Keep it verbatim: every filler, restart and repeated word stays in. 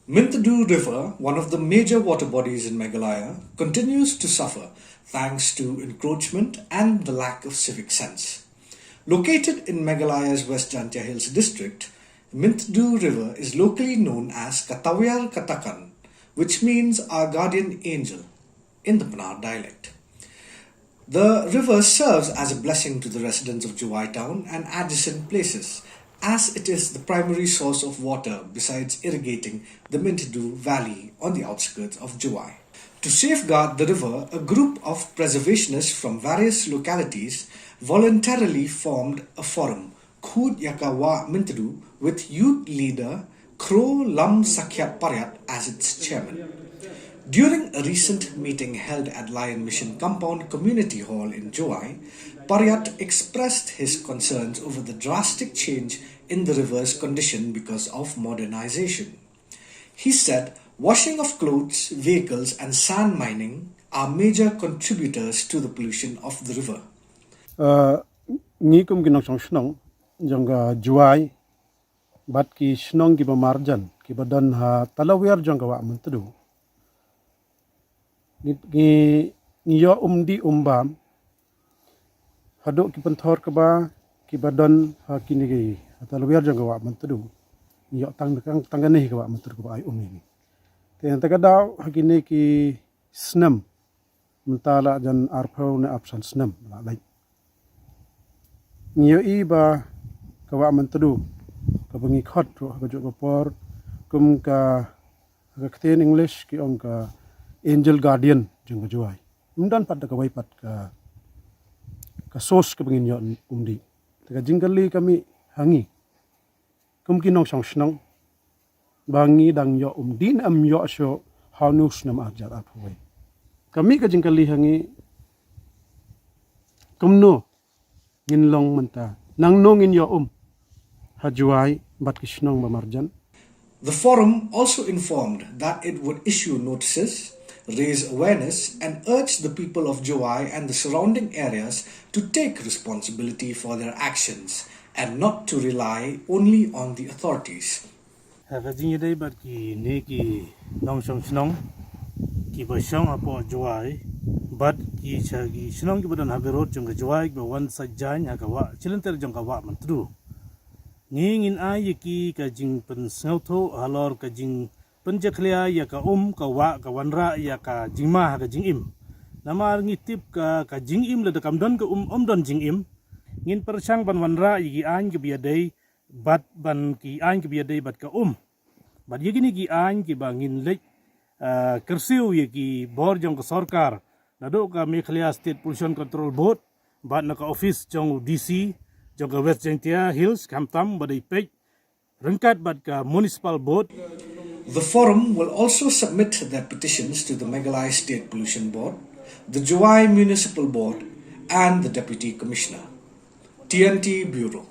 Myntdu River, one of the major water bodies in Meghalaya, continues to suffer thanks to encroachment and the lack of civic sense. Located in Meghalaya's West Jaintia Hills district, Myntdu River is locally known as Katawiar Katakan, which means our guardian angel in the Pnar dialect. The river serves as a blessing to the residents of Jowai town and adjacent places, as it is the primary source of water besides irrigating the Myntdu Valley on the outskirts of Jowai. To safeguard the river, a group of preservationists from various localities voluntarily formed a forum, Khut Yaka Wa Myntdu, with youth leader Kro Lam Sakhiat Pariat as its chairman. During a recent meeting held at Lion Mission Compound Community Hall in Jowai, Pariat expressed his concerns over the drastic change in the river's condition because of modernization. He said washing of clothes, vehicles, and sand mining are major contributors to the pollution of the river. Uh, ngi kum ki nongshong shnong jong ka Jowai bad ki shnong kiba marjan kiba don ha talawiar jong ka Wah Myntdu. Ngi, ngi, ngi ïoh um dih um bam haduh ki pynthor kaba kiba don ha kine ki ha talawiar jong ka Wah Myntdu. Ngi ïoh tang tang tang kane ka Wah Myntdu kaba ai um ïa ngi. Te nangta ka daw ha kine ki snem mynta la jan arphew ne arphew san snem la leit. Ngi ïohi ba ka Wah Myntdu kaba ngi khot ruh ha kajuh ka por kum ka, ha ka ktien English ki ong ka angel guardian jong ka Jowai. Ym don pat da kawei pat ka, ka source kaba ngin ïoh um dih. Te ka jingkylli ka mih ha ngi kum ki nongshong shnong ba ngi dang ïoh um dih ne em ïoh shuh ha une u snem ar hajar arphew wei. Ka mih ka jingkylli ha ngi kumno ngin long mynta, nangno ngin ïoh um ha Jowai bad ki shnong ba marjan. The forum also informed that it would issue notices, raise awareness, and urge the people of Jowai and the surrounding areas to take responsibility for their actions and not to rely only on the authorities. Ha ka jingïadei bad kine ki nongshong shnong kiba shong hapoh Jowai bad ki sha ki shnong kiba don ha ka rud jong ka Jowai kiba wan sait jaiñ ha ka Wah Shilynter jong ka Wah Myntdu, ngi ngin ai ïa ki ka jingpynsngewthuh halor ka jingpynjakhlia ïa ka um ka wah ka wanrah ïa ka jingma ha ka jingim. Namar ngi tip ka, ka jingim lada kam don ka um, ym don jingim. Ngin pyrshang ban wanrah ïa ki aiñ kiba ïadei bad ban ki aiñ kiba ïadei bad ka um. Bad ïa kine ki aiñ kiba ngin leit, ah, kyrsiew ïa ki bor jong ka sorkar naduh ka Meghalaya State Pollution Control Board bad na ka office jong u D C jong ka West Jaintia Hills, khamtam ba dei peit ryngkat bad ka Municipal Board. The forum will also submit their petitions to the Meghalaya State Pollution Board, the Jowai Municipal Board, and the Deputy Commissioner. T N T Bureau.